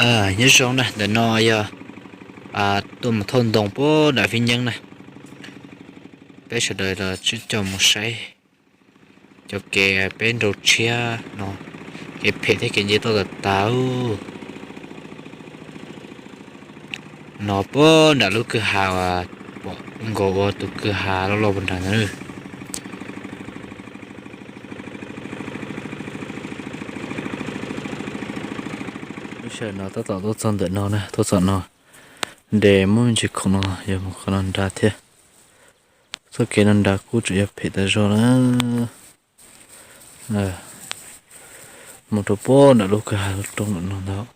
Nyob zoo na, ntawm no yog tuaj mus thauj ntoo puag nram Fib Nyeeb na. Peb sawv daws los sib coj mus saib cov kev peb nrau tshiab no, kev phem thiab kev nce toj tas tas no puag nram lub kwj ha uas pom nkaus ua tus kwj ha loj loj puag nrad ntawd. Lub sij hawm no tab tom tuaj txog ntawm no na, tuaj txog no, nres muaj me ntsis khoom no yog mus qhov no nrad thiab. Txoj kev no nrad kuj tseem yog phem tas zog na. Mus rau puag nram lub kwj ha roob ntawm no ntag.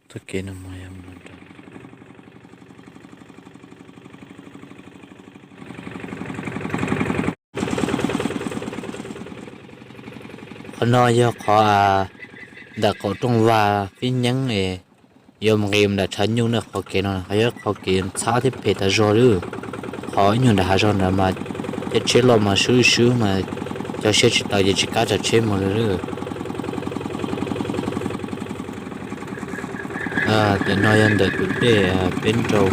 Txoj kev no mas yog mus nrad. Qhov no yog qhov ntawm qaum rooj vag Fib Nyeeb es yuav mus nqis mus nram tshav nyuj na. Qhov kev no yog qhov kev ntxhab thiab phem tas zog li. Qhov ib nyuag nram hav zog nrad mas caij tsheb los mas swb swb mas cov siab tsis tau ces tsis kam tsav tsheb mus li lawm. Ntawm no yog ntawm tus dej peb nrau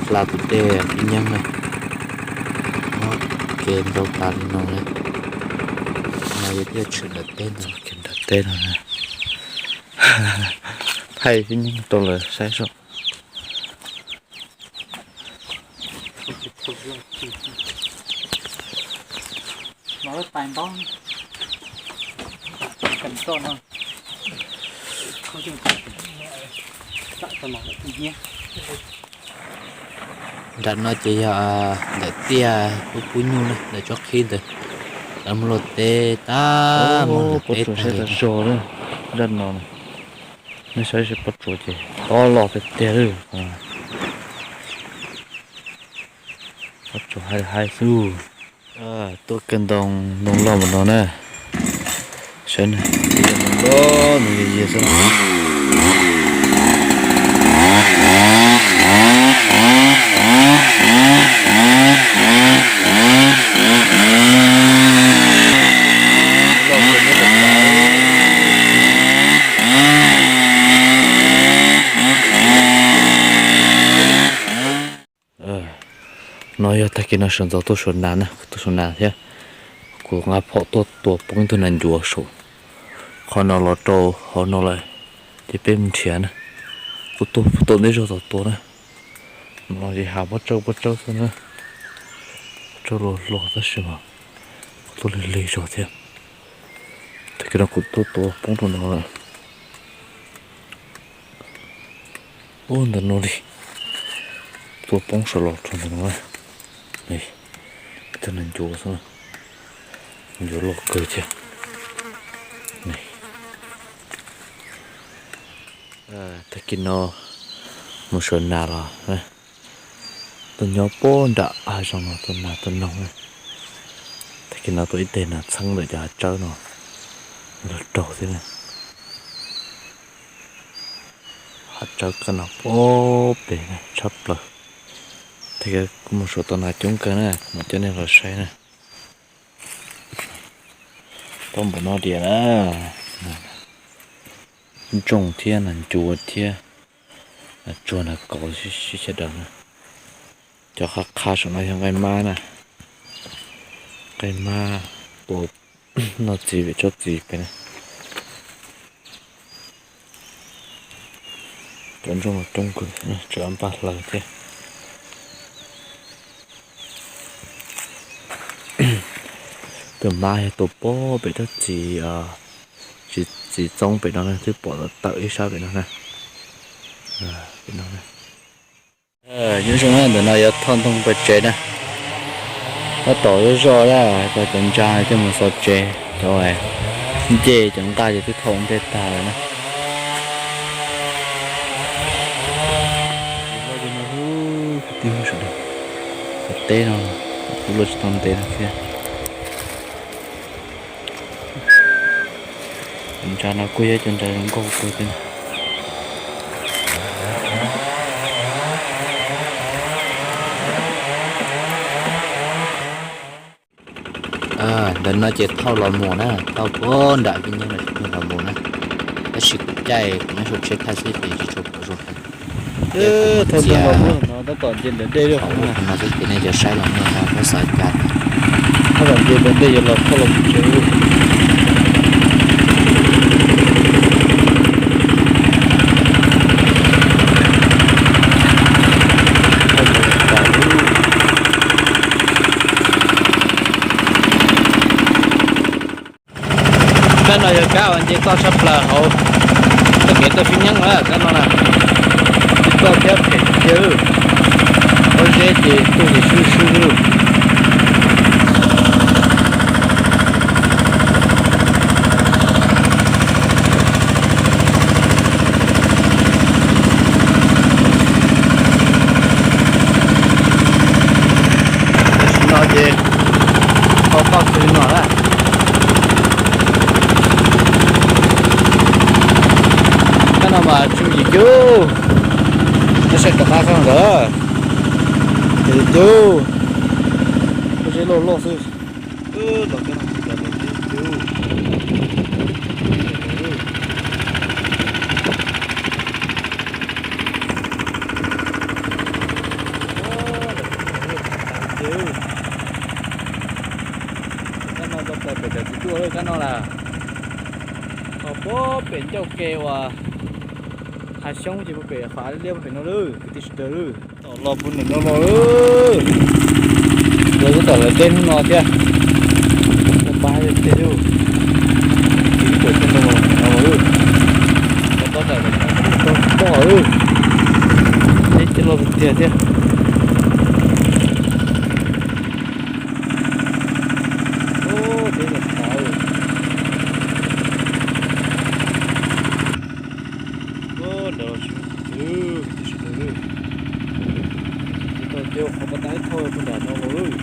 hla tus dej Fib Nyeeb na. Kev nrau tas li no na. No yog tiaj tshwm nram teb no, kev nram teb no na. Thaij Fib Nyeeb rau lawv saib soj. Nram no ces yog ntawm tiaj pub pub nyuj na, ntawm tsob qhib ntawd. Lawv muaj luaj teb tag, muaj luaj teb tag zog. Zaj no nej saib seb pob tsuas ces tob loj tiag tiag li. Pob tsuas haib haib xwb. Tuaj kawg ntoo, ntoo loj npaum no na. Saib na, ntoo loj, ntoo yias yias xwb. No yog tag kis no sawv ntxov tuaj suav nas na, kuv tuaj suav nas thiab. Kuv nqa phom tuaj tua poob ib tug nas ncuav saum qhov no los rau hauv no lawm, ces peb mus nrhiav na. Kuv tuaj tau ntej zog tom tua na. No ces hav pob tsawb pob tsawb xwb na. Pob tsawb luag luag tab sis mas kuv tuaj lig lig zog thiab. Tag kis no kuv tuaj tua poob rau no lawm. Ub, ntawm no li, tua poob saum los rau ntawm no. Ib tug nas ncuav xwb, ncuav loj kawg thiab. Tag kis no mus suav nas los, tuaj nyob puag nram hav zoov no tua nas tua noog. Tag kis no tua ib teg nas txheeb ntawm cov hav tsawb no los raug thiab na. Hav tsawb kawg no puag pem tshaj plaws. Tag kis kuv mus suav tua nas coob kawg na, mam coj nej los saib na. Tau npaum no diam na. Ntsoog thiab nas ncuav thiab nas tsuag nas kauv sib sib sawv daws na. Cov qha qha saum no yog nqaij mab na. Nqaij mab tua noj txiv pem tsob txiv pem na. Cov ntsoog los coob kawg, tseem npaj hlaws thiab. Tus mab yog tus puag pem tsob txiv, txiv txoob pem no na, twb pom tawm ib sab pem no na. Pem no na. Nyob zoo na, ntawm no yuav thauj ntoo pem tsev na. Tab tom zoj zoj na, cov ntsa thiaj mus xov tsev, cov ncej cov nqaj ces twb thauj ua ntej tag lawm na. Kwv tij sawv daws, cov teb no kuj luaj tsis tau ntev no thiab. Cov ntsa no kuj yog cov ntsa zoo nkauj kawg thiab. Ntawm no ces thauj los mus na, thauj puag nram Fib Nyeeb no los mus na. Tab sis kuv caij kuv nyob saum tsheb thaj xwb ces tsis tshua pom zoo heev. Thaj no tab tom nce ntawm dej, qhov no xwb ces nej cov saib los nej ho xav cas. Tab tom nce ntawm dej yuav los thauj los tsev. Kab no yog kab uas nce toj tshaj plaws hauv txoj kev tuaj Fib Nyeeb na, kab no na. Nce toj thiab phem tiag, pob zeb ces tuaj ces swb swb lawm. Tam sim no ces tau toj kawg li no na. Kab no mas tsum yim kiag, nej saib tom qab kab ntawd, yim kiag, pob zeb loj loj xwb. Los kab no tsis los los yim kiag. Kab no tau plaws pem cov txiv tuaj lawm kab no las. Ho puag pem ncauj ke uas hav xyoob ces puag pem qhov liab puag pem no lawm kwv tij sawv daws lawm. Tom los puag nram no los lawm. Lawv tab tom lawv dej hnub no thiab. Pab tej lawm. Tiv ib puas txog ntoo los no lawm. Tau toj lawm. Tau toj lawm. Dej cig loj tiag tiag. Ub, teb los tod. Ub, nrad los tsis muaj kwv tij sawv daws. Ces tau cia qhov pas tag ib thauj rau nram no los lawm.